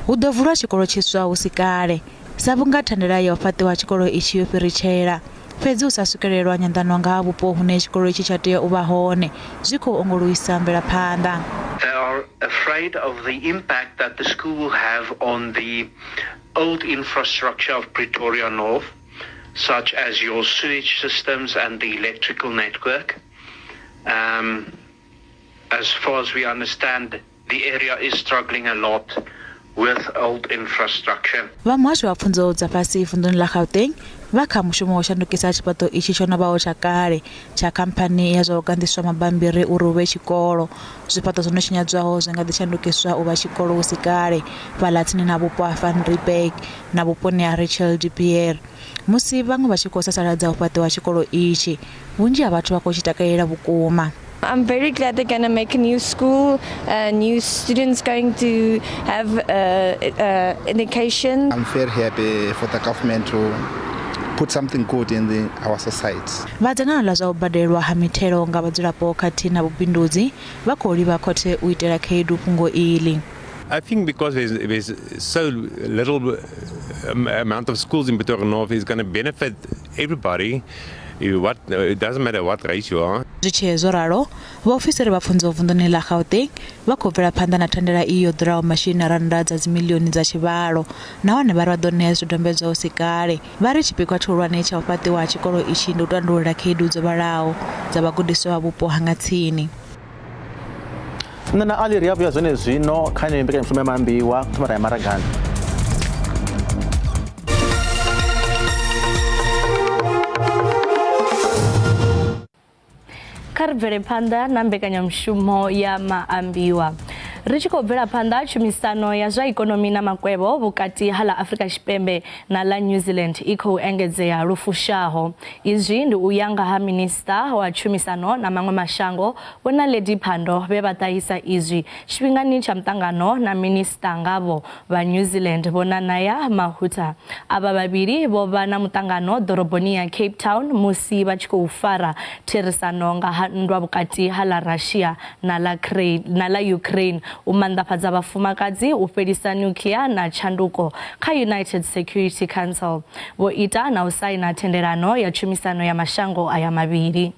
[SPEAKER 10] Hu ḓo vulwa tshikolo tshiswa hu si kale, sa vhunga thandela ya u fhaṱiwa tshikolo itshi yo fhiritshela. Fhedzi u sa swikelelwa nyanḓano nga ha vhupo hune tshikolo itshi tsha tea u vha hone zwi khou ongoloisa mvelaphanḓa.
[SPEAKER 4] They are afraid of the impact that the school will have on the old infrastructure of Pretoria North, such as your sewage systems and the electrical network. As far as we understand, the area is struggling a lot with old infrastructure.
[SPEAKER 10] Vha muhasho wa pfunzo dza fhasi vunḓuni ḽa Gauteng vha kha mushumo wa u shandukisa tshifhaṱo itshi tsho no vhaho tsha kale tsha khamphani ya zwa u ganḓiswa mabambiri uri hu vhe tshikolo. Zwifhaṱo zwo no tshinyadzwaho zwi nga ḓi shandukiswa u vha tshikolo hu si kale fhaḽa tsini na vhupo ha Van Riebeeck na vhuponi ha Rachel de Beer. Musi vhaṅwe vha tshi khou sasaladza u fhaṱiwa tshikolo itshi, vhunzhi ha vhathu vha khou tshi takalela vhukuma.
[SPEAKER 5] I'm very glad they're going to make a new school, new students going to have education.
[SPEAKER 23] I'm very happy for the government to put something good in our society.
[SPEAKER 10] Vha dzangano ḽa zwa u badelwa ha mithelo nga vhadzulapo khathihi na vhubindudzi vha khou livha khothe u itela khaedu fhungo iḽi.
[SPEAKER 24] I think because there's so little amount of schools in Pretoria North, is going to benefit everybody. It doesn't matter what race you are.
[SPEAKER 10] Zwi tshee zwo ralo, vhaofisiri vha pfunzo vunḓuni ḽa Gauteng vha khou bvela phanḓa na thandela iyi yo ḓuraho masheleni a rannda dza dzimiḽioni dza tshivhalo, nahone vha ri vha ḓo ṋea zwidodombedzwa hu si kale. Vha ri tshipikwa tshihulwane tsha u fhaṱiwa ha tshikolo itshi ndi u tandulula khaedu dzo vhalaho dza vhagudiswa vha vhupo ha nga tsini.
[SPEAKER 2] Nṋe na Ali ri a vhuya zwenezwino kha yeneyo mbekanyamushumo ya maambiwa thoma ra ya maragani.
[SPEAKER 1] Kha ri bvele phanḓa na mbekanyamushumo ya maambiwa. Ri tshi khou bvela phanḓa tshumisano ya zwa ikonomi na makwevho vhukati ha ḽa Afrika Tshipembe na ḽa New Zealand i khou engedzea lu fushaho. Izwi ndi u ya nga ha minista wa tshumisano na maṅwe mashango Vho Naledi Pandor vhe vha ṱahisa izwi tshifhingani tsha muṱangano na minista ngavho vha New Zealand Vho Nanaia Mahuta. Avha vhavhili vho vha na muṱangano ḓoroboni ya Cape Town musi vha tshi khou fara therisano nga ha nndwa vhukati ha ḽa Russia na ḽa Ukraine, u manḓafhadza vhafumakadzi, u fhelisa nuclear na tshanduko kha United Security Council. Vho ita na u saina thendelano ya tshumisano ya mashango aya mavhili.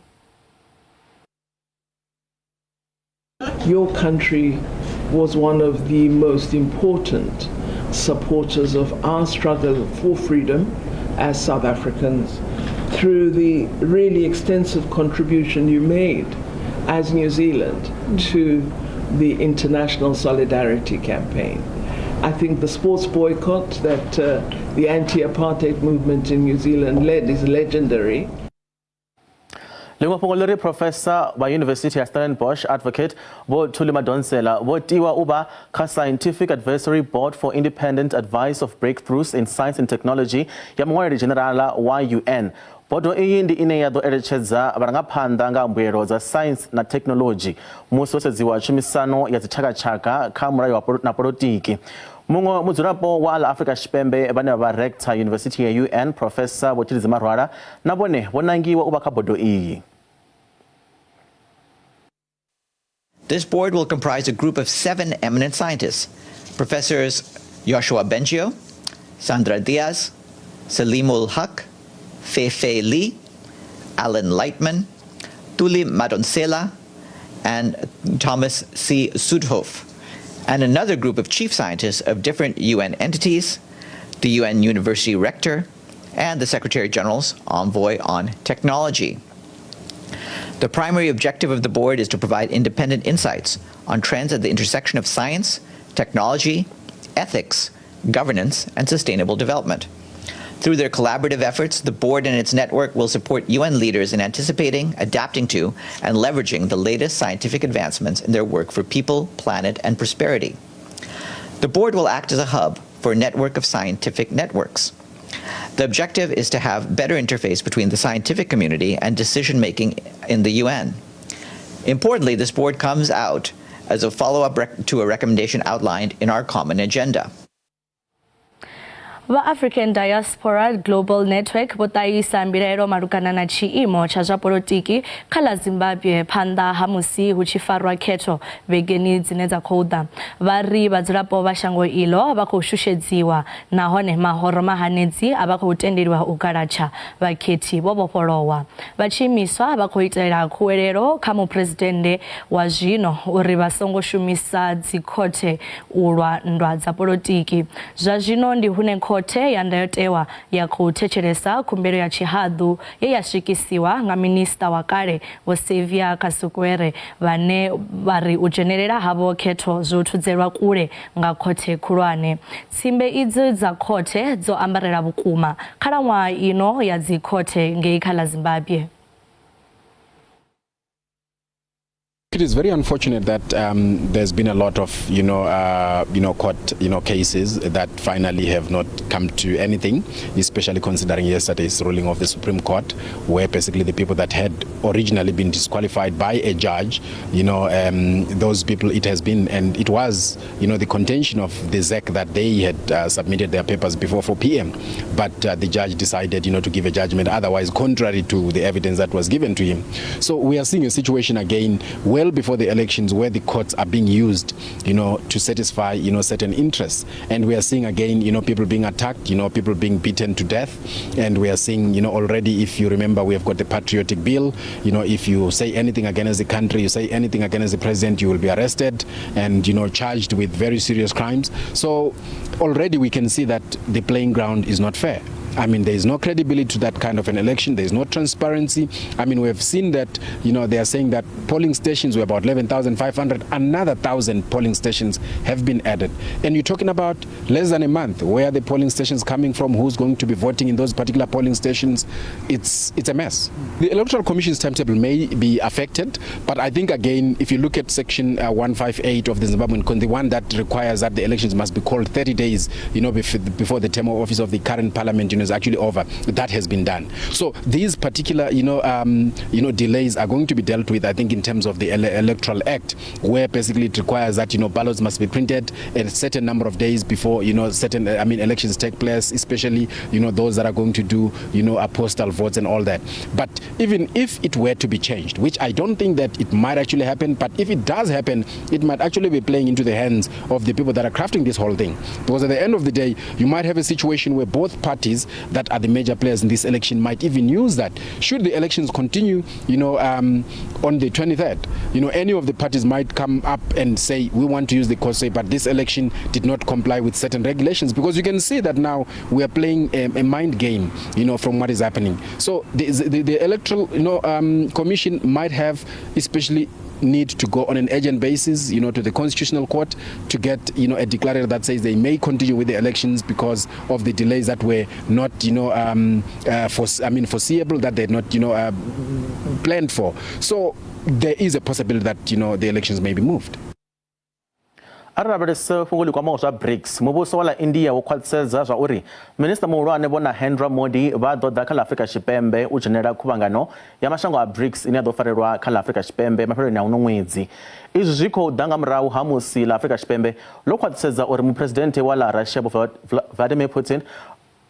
[SPEAKER 25] Your country was one of the most important supporters of our struggle for freedom as South Africans through the really extensive contribution you made as New Zealand to the International Solidarity Campaign. I think the sports boycott that the anti-apartheid movement in New Zealand led is legendary.
[SPEAKER 2] Ḽiṅwe fhungo ḽi ri Professor vha Yunivesithi ya Stellenbosch Advocate Vho Thuli Madonsela vho tiwa u vha kha Scientific Advisory Board for Independent Advice of Breakthroughs in Science and Technology ya muṅwaleli dzhenerala wa UN. Bodo iyi ndi ine ya ḓo eletshedza vharangaphanḓa nga mbuelo dza science na technology musi ho sedziwa tshumisano ya dzitshakatshaka kha mulayo na polotiki. Muṅwe mudzulapo wa ḽa Afrika Tshipembe vhane vha vha rector Yunivesithi ya UN Professor Vho Tshilidzi Marwala na vhone vho nangiwa u vha kha bodo iyi.
[SPEAKER 26] This board will comprise a group of 7 eminent scientists, Professors Yoshua Bengio, Sandra Diaz, Saleemul Huq, Fei-Fei Li, Alan Lightman, Thuli Madonsela, and Thomas C. Südhof, and another group of chief scientists of different UN entities, the UN University Rector, and the Secretary General's Envoy on Technology. The primary objective of the board is to provide independent insights on trends at the intersection of science, technology, ethics, governance, and sustainable development. Through their collaborative efforts, the board and its network will support UN leaders in anticipating, adapting to, and leveraging the latest scientific advancements in their work for people, planet, and prosperity. The board will act as a hub for a network of scientific networks. The objective is to have better interface between the scientific community and decision-making in the UN. Importantly, this board comes out as a follow-up to a recommendation outlined in our common agenda.
[SPEAKER 1] Vha African Diaspora Global Network vho ṱahisa mbilaelo malugana na tshiimo tsha zwa polotiki kha ḽa Zimbabwe phanḓa ha musi hu tshi farwa khetho vhegeni dzine dza khou ḓa. Vha ri vhadzulapo vha shango iḽo vha khou shushedziwa nahone mahoro mahanedzi a vha khou tendeliwa u galatsha vhakhethi vho vhofholowa. Vha tshiimiswa vha khou itela khuwelelo kha muphuresidennde wa zwino uri vha songo shumisa dzikhothe u lwa nndwa dza polotiki. Zwa zwino ndi hune khothe ya ndayotewa ya khou thetshelesa khumbelo ya tshihaḓu ye ya swikisiwa nga minista wa kale Vho Saviour Kasukuwere vhane vha ri u dzhenelela havho khetho zwo thudzelwa kule nga khothe khulwane. Tsimbe idzi dza khothe dzo ambarela vhukuma khalaṅwaha ino ya dzikhothe ngei kha ḽa Zimbabwe.
[SPEAKER 3] It is very unfortunate that there's been a lot of, court, cases that finally have not come to anything, especially considering yesterday's ruling of the Supreme Court, where basically the people that had originally been disqualified by a judge, those people it has been, and it was, the contention of the ZEC that they had submitted their papers before 4 p.m., but the judge decided, to give a judgment otherwise, contrary to the evidence that was given to him. So we are seeing a situation again well before the elections where the courts are being used, to satisfy, certain interests. And we are seeing again, people being attacked, people being beaten to death. And we are seeing, already, if you remember, we have got the Patriotic Bill. If you say anything against the country, you say anything against the president, you will be arrested and, charged with very serious crimes. So already we can see that the playing ground is not fair. I mean, there is no credibility to that kind of an election. There is no transparency. I mean, we have seen that, they are saying that polling stations were about 11,500. Another 1,000 polling stations have been added. And you're talking about less than a month. Where are the polling stations coming from? Who's going to be voting in those particular polling stations? It's a mess. The Electoral Commission's timetable may be affected, but I think, again, if you look at Section 158 of the Zimbabwean Constitution, the one that requires that the elections must be called 30 days, before the term of office of the current parliament, is actually over. That has been done. So these particular, delays are going to be dealt with, I think, in terms of the Electoral Act, where basically it requires that, ballots must be printed a certain number of days before, certain, elections take place, especially, those that are going to do, postal votes and all that. But even if it were to be changed, which I don't think that it might actually happen, but if it does happen, it might actually be playing into the hands of the people that are crafting this whole thing. Because at the end of the day, you might have a situation where both parties that are the major players in this election might even use that. Should the elections continue, on the 23rd, any of the parties might come up and say, we want to use the court, say, but this election did not comply with certain regulations, because you can see that now we are playing a mind game, from what is happening. So the Electoral, Commission might have especially need to go on an urgent basis, to the Constitutional Court to get, a declaration that says they may continue with the elections because of the delays that were not, foreseeable, that they had not, planned for. So there is a possibility that, the elections may be moved.
[SPEAKER 2] Arabelese fhungo ḽi kwamaho zwa BRICS, muvhuso wa ḽa India wo khwaṱhisedza zwa uri minista muhulwane Vho Narendra Modi vha ḓo ḓa kha ḽa Afrika Tshipembe u dzhenela khuvhangano ya mashango a BRICS ine ya ḓo farelwa kha ḽa Afrika Tshipembe mafheloni a uno ṅwedzi. Izwi zwi khou ḓa nga murahu ha musi ḽa Afrika Tshipembe ḽo khwaṱhisedza uri muphuresidennde wa ḽa Russia Vho Vladimir Putin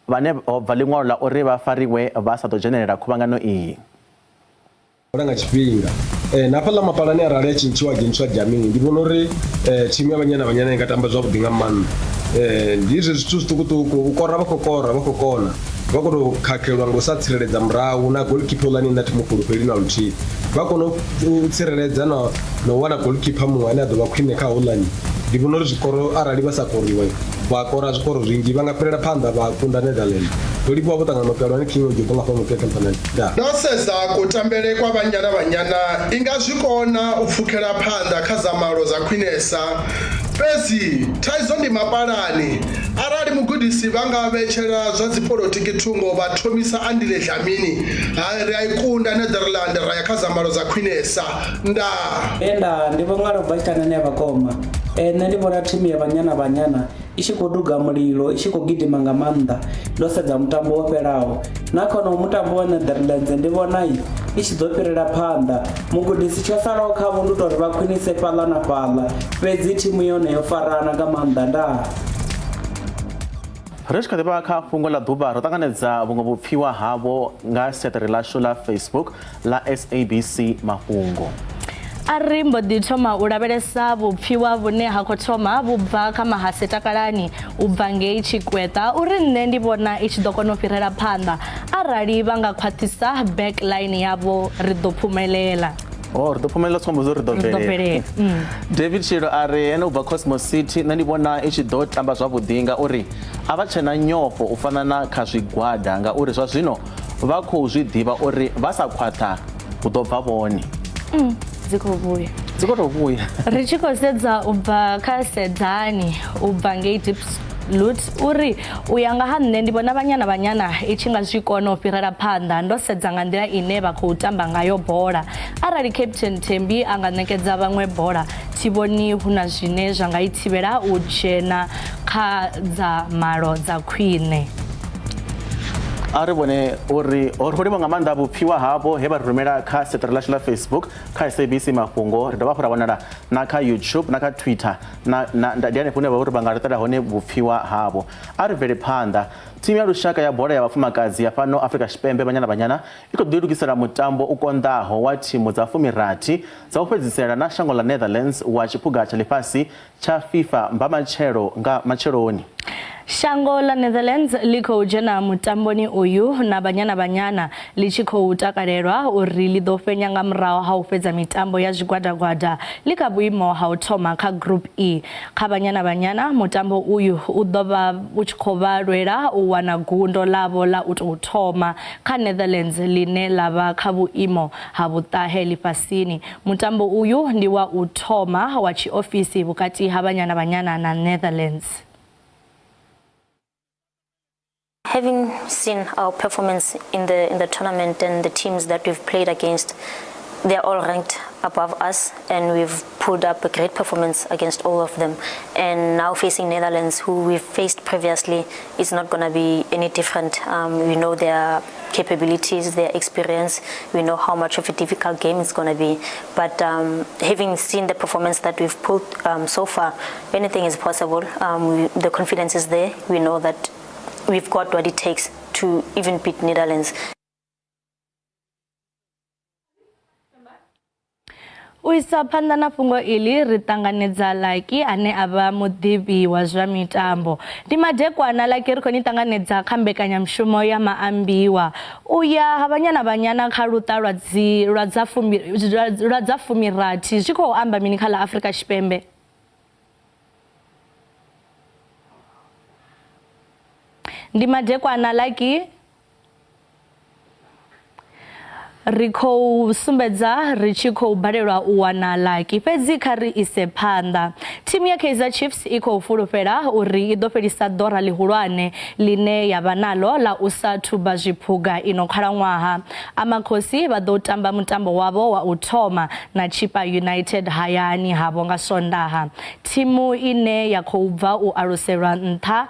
[SPEAKER 2] vhane ho bva ḽiṅwalo ḽa uri vha fariwe vha sa ḓo dzhenelela khuvhangano iyi.
[SPEAKER 6] Nga tshifhinga na hafhaḽa mapalani arali a tshintshiwa dzheniswa Dlamini, ndi vhona uri thimu ya Banyana Banyana i nga tamba zwavhuḓi nga maanḓa. Ndi zwe zwithu zwiṱukuṱuku, u kora vha khou kora, vha khou kona, vha khou tou khakhelwa nga u sa tsireledza murahu, na goalkeeper houḽani nṋe thi mu fhulufheli na luthihi. Vha kona u tsireledza na u wana goalkeeper muṅwe ane a ḓo vha khwine kha houḽani. Ndi vhona uri zwikoro arali vha sa koriwa vha kora zwikoro zwinzhi, vha nga fhirela phanḓa vha kunda Netherlands. Ndo livhuwa vho ṱangana mapelwane King Ojobo nga fhano Kempana.
[SPEAKER 7] Ndo sedza kutambele kwa Banyana Banyana i nga zwi kona u pfukhela phanḓa kha dza malo dza khwinesa, fhedzi thaidzo ndi mapalani Arali mugudisi vha nga vhetshela zwa dzipolotiki thungo vha thomisa Andile Dlamini, ha ri a i kunda Netherland ra ya kha dza malo dza khwinesa. Ndaa.
[SPEAKER 8] Nda ndi Vho Ngalo bva Tshitanani ya Vhakoma. Nṋe ndi vhona thimu ya Banyana Banyana i tshi khou duga mulilo, i tshi khou gidima nga maanḓa ndo sedza mutambo wo fhelaho. Na kha honoho mutambo wa Netherlands ndi vhona i tshi ḓo fhirela phanḓa. Mugudisi tsho salaho khavho ndi u tou ri vha khwinise fhaḽa na fhaḽa, fhedzi thimu yone yo farana nga maanḓa. Ndaa.
[SPEAKER 2] Ri tshi kha ḓi vha kha fhungo ḽa ḓuvha, ro ṱanganedza vhuṅwe vhupfiwa havho nga siaṱari ḽashu ḽa Facebook ḽa SABC Mafhungo.
[SPEAKER 1] A ri mbo ḓi thoma u lavhelesa vhupfiwa vhune ha khou thoma vhu bva kha Mahase Takalani u bva ngei Tshikweṱa uri nṋe ndi vhona i tshi ḓo kona u fhirela phanḓa arali vha nga khwaṱhisa back line yavho ri ḓo phumelela.
[SPEAKER 2] Oh, ri ḓo phumelela zwi khou amba uri ri ḓo bvelela. David Tshilo a ri ene u bva Cosmos City nṋe ndi vhona i tshi ḓo tamba zwavhuḓi ngauri a vha tshena nyofho u fana na kha zwigwada ngauri zwa zwino vha khou zwi ḓivha uri vha sa khwaṱha hu ḓo bva vhone.
[SPEAKER 1] Dzi khou vhuya.
[SPEAKER 2] Dzi khou tou vhuya.
[SPEAKER 1] Ri tshi khou sedza u bva kha Sedzani u bva ngei Diepsloot uri u ya nga ha nṋe ndi vhona Banyana Banyana i tshi nga zwi kona u fhirela phanḓa ndo sedza nga nḓila ine vha khou tamba ngayo bola. Arali Captain Thembi a nga ṋekedza vhaṅwe bola thi vhoni hu na zwine zwa nga i thivhela u dzhena kha dza malo dza khwine.
[SPEAKER 2] A ri vhone uri ho livha nga maanḓa vhupfiwa havho he vha ri rumela kha siaṱari ḽashu ḽa Facebook kha SABC Mafhungo. Ri dovha hafhu ra wanala na kha YouTube na kha Twitter na ndi hanefho hune vha uri vha nga ri ṱela hone vhupfiwa havho. A ri bvele phanḓa. Thimu ya lushaka ya bola ya vhafumakadzi ya fhano Afrika Tshipembe Banyana Banyana i khou ḓilugisela mutambo u konḓaho wa thimu dza 16 dza u fhedzisela na shango ḽa Netherlands wa tshiphuga tsha ḽifhasi tsha FIFA mbamatshelo nga matsheloni.
[SPEAKER 1] Shango ḽa Netherlands ḽi khou dzhena mutamboni uyu na Banyana Banyana ḽi tshi khou takalelwa uri ḽi ḓo fhenya nga murahu ha u fhedza mitambo ya zwigwadagwada ḽi kha vhuimo ha u thoma kha Group E. Kha Banyana Banyana mutambo uyu u ḓo vha u tshi khou vha lwela u wana gundo ḽavho ḽa u tou thoma kha Netherlands ḽine ḽa vha kha vhuimo ha vhuṱahe ḽifhasini. Mutambo uyu ndi wa u thoma wa tshiofisi vhukati ha Banyana Banyana na Netherlands.
[SPEAKER 9] Having seen our performance in the tournament and the teams that we've played against, they're all ranked above us, and we've pulled up a great performance against all of them. And now facing Netherlands, who we've faced previously, it's not going to be any different. We know their capabilities, their experience. We know how much of a difficult game it's going to be. But having seen the performance that we've pulled so far, anything is possible. The confidence is there. We know that we've got what it takes to even beat Netherlands.
[SPEAKER 1] U isa phanḓa na fhungo iḽi ri ṱanganedza Lucky ane a vha muḓivhi wa zwa mitambo. Ndi madekwana Lucky ri khou ni ṱanganedza kha mbekanyamushumo ya maambiwa. U ya ha Banyana Banyana kha luṱa lwa dza 16 zwi khou amba mini kha ḽa Afrika Tshipembe? Ndi madekwana Lucky. Ri khou sumbedza ri tshi khou balelwa u wana Lucky, fhedzi kha ri ise phanḓa. Thimu ya Kaizer Chiefs i khou fulufhela uri i ḓo fhelisa ḓora ḽihulwane ḽine ya vha naḽo ḽa u sa thuba zwiphuga ino khalaṅwaha. Amakhosi vha ḓo tamba mutambo wavho wa u thoma na Chippa United hayani havho nga Sondaha. Thimu ine ya khou bva u aluselwa nṱha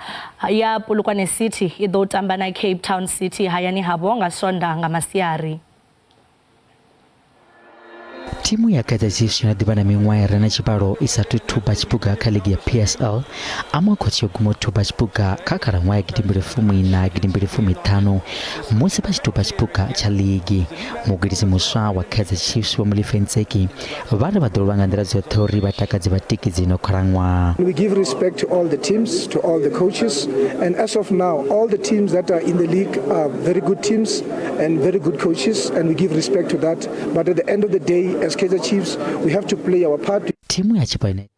[SPEAKER 1] ya Polokwane City i ḓo tamba na Cape Town City hayani havho nga Sondaha nga masiari.
[SPEAKER 11] Thimu ya Kaizer Chiefs yo no ḓivha na miṅwaha i re na tshivhalo i sa athu thuba tshiphuga kha ligi ya PSL. Amakhosi yo guma u thuba tshiphuga kha khalaṅwaha ya 2014 2015 musi vha tshi thuba tshiphuga tsha ligi. Mugudisi muswa wa Kaizer Chiefs Vho Molefi Ntseki vha ri vha ḓo lwa nga nḓila dzoṱhe uri vha takadze vhatikedzi ino khalaṅwaha.
[SPEAKER 12] We give respect to all the teams, to all the coaches, and as of now all the teams that are in the league are very good teams and very good coaches, and we give respect to that. But at the end of the day, as Kaizer Chiefs, we have to play our part.
[SPEAKER 11] Thimu ya Chippa United.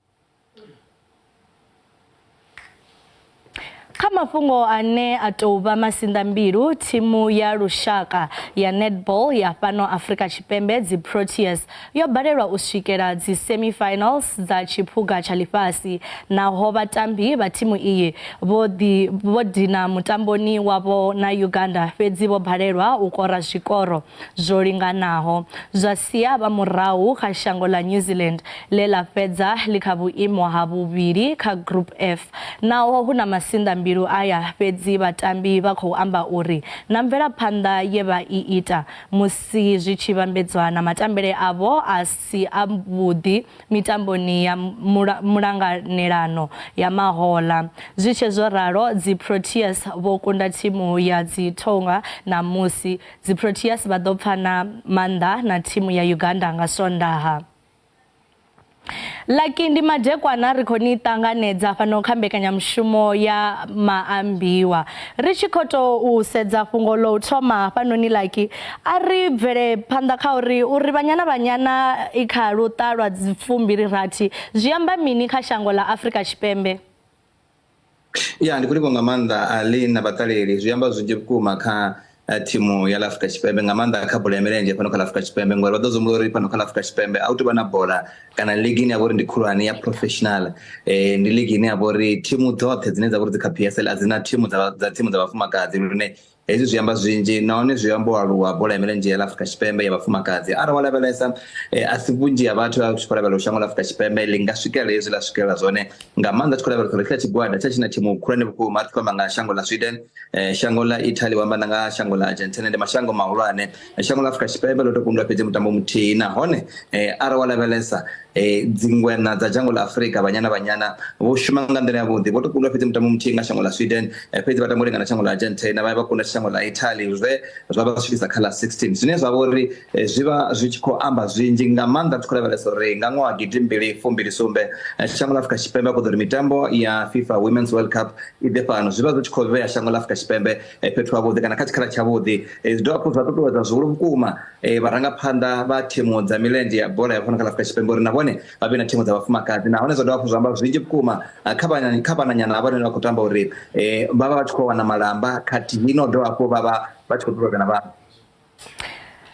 [SPEAKER 1] Kha mafhungo ane a tou vha masinḓambilu, thimu ya lushaka ya netball ya fhano Afrika Tshipembe dzi Proteas yo balelwa u swikela dzi semi-finals dza tshiphuga tsha ḽifhasi naho vhatambi vha thimu iyi vho ḓi vho dina mutamboni wavho na Uganda fhedzi vho balelwa u kora zwikoro zwo linganaho zwa sia vha murahu kha shango ḽa New Zealand ḽe ḽa fhedza ḽi kha vhuimo ha vhuvhili kha Group F. Naho hu na masinḓambilu aya fhedzi vhatambi vha khou amba uri na mvelaphanḓa ye vha i ita musi zwi tshi vhambedzwa na matambele avho a si avhuḓi mitamboni ya mulanganelano ya mahoḽa. Zwi tshe zwo ralo, dzi Proteas vho kunda thimu ya dzi Tonga ṋamusi. Dzi Proteas vha ḓo pfana maanḓa na thimu ya Uganda nga Swondaha. Lucky ndi madekwana ri khou ni ṱanganedza fhano kha mbekanyamushumo ya maambiwa. Ri tshi khou tou sedza fhungo ḽo u thoma hafhanoni Lucky, a ri bvele phanḓa kha uri uri Banyana Banyana i kha luṱa lwa 26 zwi amba mini kha shango ḽa Afrika Tshipembe?
[SPEAKER 13] Ya ndi khou livhuwa nga maanḓa Ali na vhaṱaleli zwi amba zwinzhi vhukuma kha eh, thimu ya ḽa Afrika Tshipembe nga maanḓa kha bola ya milenzhe fhano kha ḽa Afrika Tshipembe ngori vha ḓo zwi humbula uri fhano kha ḽa Afrika Tshipembe a hu tou vha na bola kana ligi ine ya vha uri ndi khulwane ya professional eh, ndi ligi ine ya vha uri thimu dzoṱhe dzine dza vha uri dzi kha PSL a dzi na thimu dza dza thimu dza vhafumakadzi lune Hezwi zwi amba zwinzhi nahone zwi amba u aluwa bola ya milenzhe ya ḽa Afrika Tshipembe ya vhafumakadzi. Arali wa lavhelesa eh, a si vhunzhi ha vhathu vha tshi khou lavhelela shango ḽa Afrika Tshipembe ḽi nga swikelela hezwi ḽa swikelela zwone nga maanḓa tshi khou lavhelesa uri tshiḽa tshigwada tsha tshi na thimu khulwane vhukuma ri tshi khou amba nga shango ḽa Sweden eh, shango ḽa Italy wa amba na nga shango ḽa Argentina ndi mashango mahulwane. Shango ḽa Afrika Tshipembe ḽo tou kundwa fhedzi mutambo muthihi nahone eh, arali wa lavhelesa Eh, dzingwena dza dzhango ḽa Afrika Banyana Banyana vho shuma nga nḓila yavhuḓi vho to kundwa fhedzi mutambo muthihi nga shango ḽa Sweden eh, fhedzi vha tamba u lingana shango ḽa Argentina vha vha kunda shango ḽa Italy zwe zwa vha swikisa kha ḽa 16 zwine zwa vha uri eh, zwi vha zwi tshi khou amba zwinzhi nga maanḓa tshi khou lavhelesa uri nga ṅwaha 2027 shango ḽa Afrika Tshipembe a khou ḓo uri mitambo ya FIFA Women's World Cup i ḓe fhano zwi vha zwi tshi khou vhea shango ḽa Afrika Tshipembe fhethu havhuḓi kana kha tshikhala tshavhuḓi zwi dovha hafhu zwa ṱuṱuwedza zwihulu vhukuma eh, vharangaphanḓa vha thimu dza milenzhe ya bola ya fhano kha ḽa Afrika Tshipembe uri na vhone vha vhe na thimu dza vhafumakadzi nahone zwa dovha hafhu zwa amba zwinzhi vhukuma ah, kha vhana kha vhananyana havha vhane vha khou tamba uri eh, vha vha vha tshi khou wana malamba khathihi na u dovha hafhu vha vha vha tshi khou ṱuṱuwedza na vhaṅwe.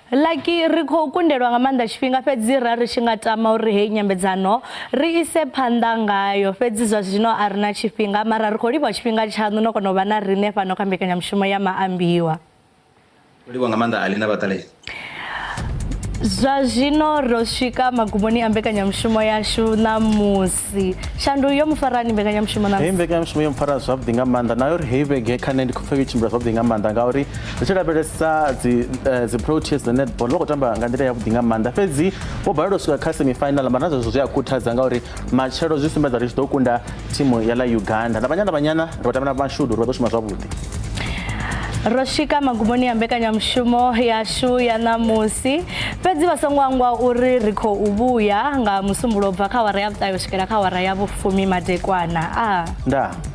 [SPEAKER 1] Lucky ri khou kundelwa nga maanḓa tshifhinga fhedzi ra ri tshi nga tama uri heyi nyambedzano ri ise phanḓa ngayo fhedzi zwa zwino a ri na tshifhinga mara ri khou livhuwa tshifhinga tshaṋu no kona u vha na riṋe fhano kha mbekanyamushumo ya maambiwa.
[SPEAKER 13] Livhuwa nga maanḓa Ali na vhaṱaleli.
[SPEAKER 1] Zwa zwino ro swika magumoni a mbekanyamushumo yashu ṋamusi. Shandu yo mufarani mbekanyamushumo ṋamusi?
[SPEAKER 2] Heyi mbekanyamushumo yo mpfara zwavhuḓi nga maanḓa na uri heyi vhege kha nṋe ndi khou pfa yo tshimbila zwavhuḓi nga maanḓa ngauri ri tshi lavhelesa dzi eh, dzi Proteas dza netball vha khou tamba nga nḓila yavhuḓi nga maanḓa fhedzi vho balelwa u swika kha semi-final mara na zwezwo zwi a khuthadza ngauri matshelo zwi sumbedza ri tshi ḓo kunda thimu ya ḽa Uganda na Banyana Banyana ri vha tambela mashudu uri vha ḓo shuma zwavhuḓi.
[SPEAKER 1] Ro swika magumoni a mbekanyamushumo yashu ya ṋamusi fhedzi vha songo hangwa uri ri khou vhuya nga musumbulo bva kha awara ya vhuṱahe u swikela kha awara ya vhufumi madekwana a
[SPEAKER 2] Ndaa.